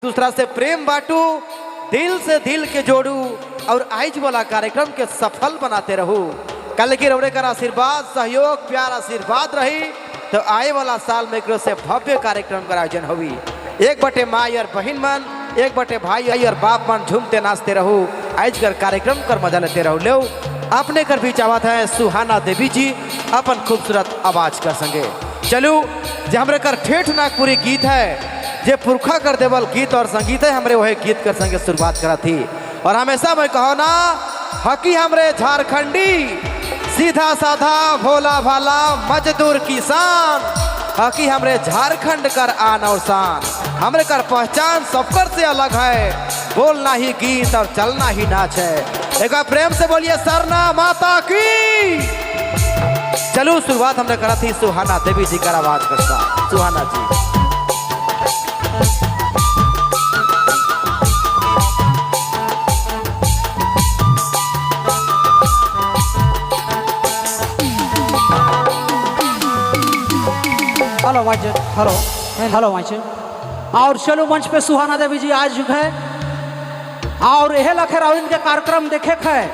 दूसरा से प्रेम बांटू, दिल से दिल के जोड़ू और आइज वाला कार्यक्रम के सफल बनाते रहू। कल की रौड़े कर आशीर्वाद, सहयोग, प्यार, आशीर्वाद रही तो आए वाला साल में एकरो से भव्य कार्यक्रम का आयोजन हुई। एक बटे माई और बहन मन, एक बटे भाई और बाप मन झूमते नाचते रहू, आज कर कार्यक्रम कर मजा लेते रहू। लो अपने कर बीच आवत है सुहाना देवी जी अपन खूबसूरत आवाज कर संगे। चलू जे हमरे कर ठेठ नागपुरी गीत है, जे पुरखा कर देवल गीत और संगीत है, हमरे वही गीत कर संगे शुरुआत करा थी। और हमेशा मैं कहो ना हकी हमरे झारखंडी सीधा साधा भोला भाला मजदूर किसान, हकी हमरे झारखंड कर आन और शान, हमरे कर पहचान सबकर से अलग है, बोलना ही गीत और चलना ही नाच है। एक बार प्रेम से बोलिए सरना माता की। चलो शुरुआत हमने करा थी सुहाना देवी जी का आवाज कर साथ। सुहाना जी। हेलो मंच, हेलो हेलो मंच। और चलो मंच पे सुहाना देवी जी आज है और यह लखे राउन के कार्यक्रम देखे है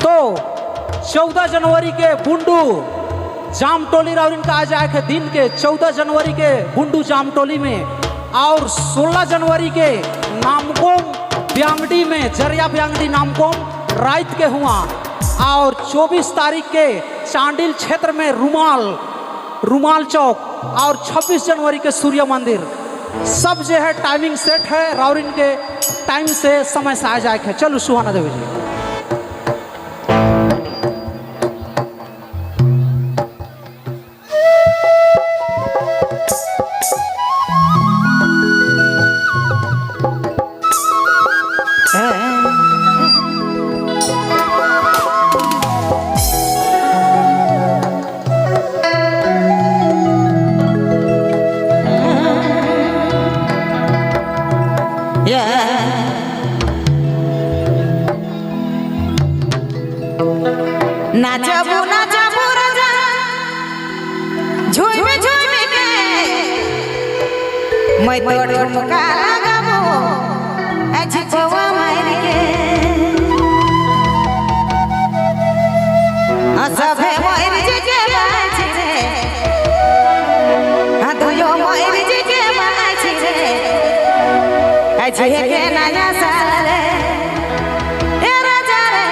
तो 14 जनवरी के बुंडू जामटोली राउरिन का आ जाए के दिन के 14 जनवरी के बुंडू जामटोली में और 16 जनवरी के नामकोम ब्यांगडी में जरिया ब्यांगडी नामकोम रात के हुआ और 24 तारीख के चांडिल क्षेत्र में रुमाल रुमाल चौक और 26 जनवरी के सूर्य मंदिर। सब जो है टाइमिंग सेट है, राउरिन के टाइम से समय से आ जाए है। चलो सुहाना देवी जी। नाचबू नाचबू राजा झूमे झूमे के, मैं तो ठुमका लगाबो अझपवा मार के। सभे मोर जी के बाजी रे, हाँ दुयो मोर जी के बाजी रे, अझे के नया साल रे, ए राजा रे,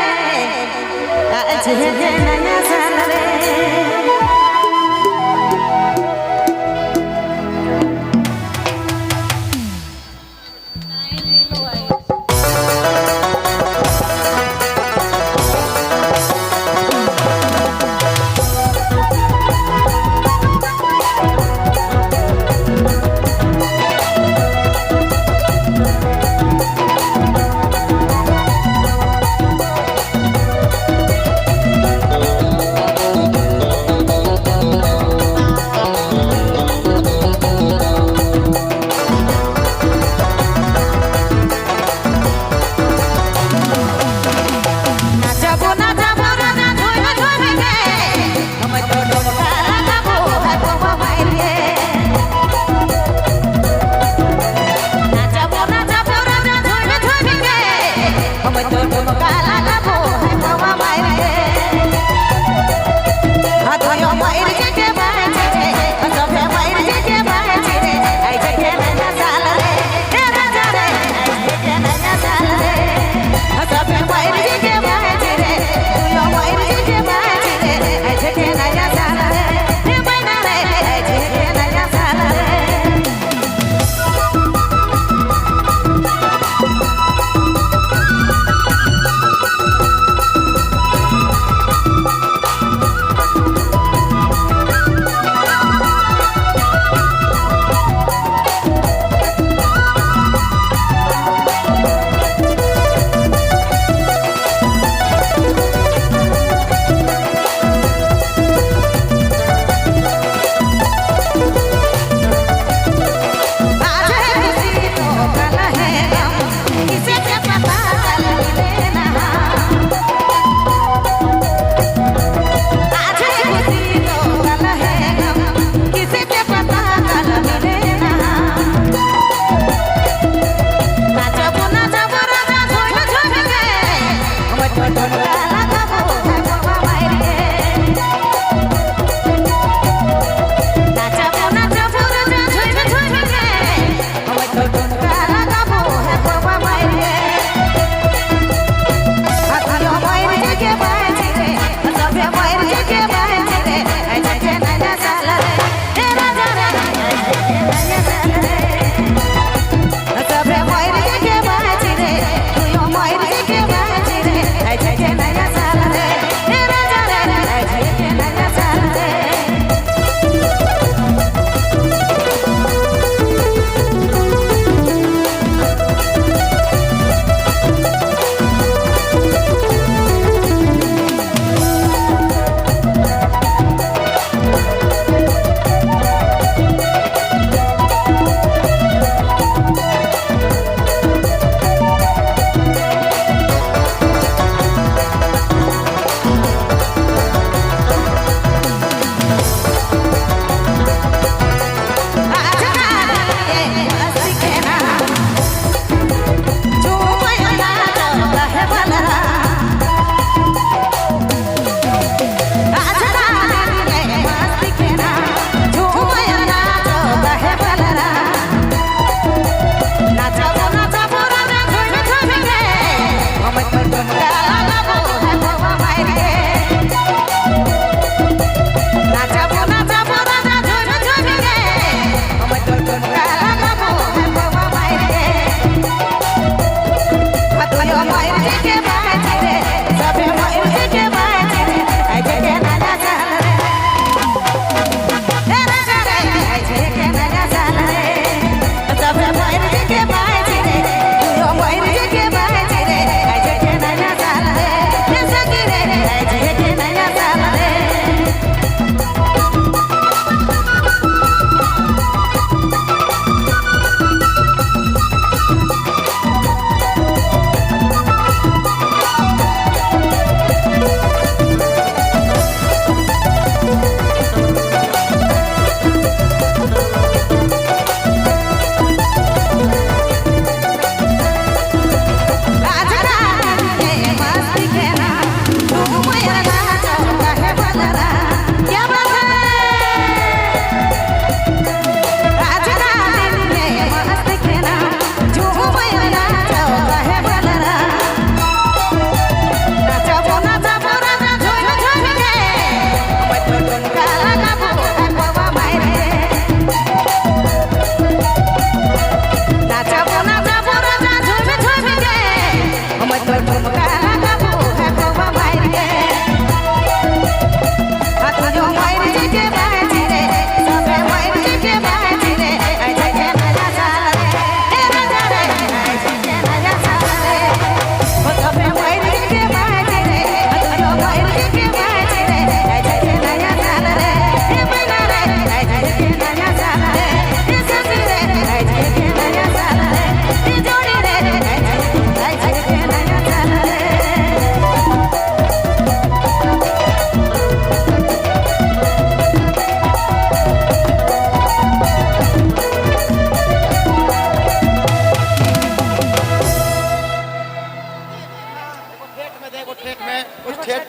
अझे के नया साल रे।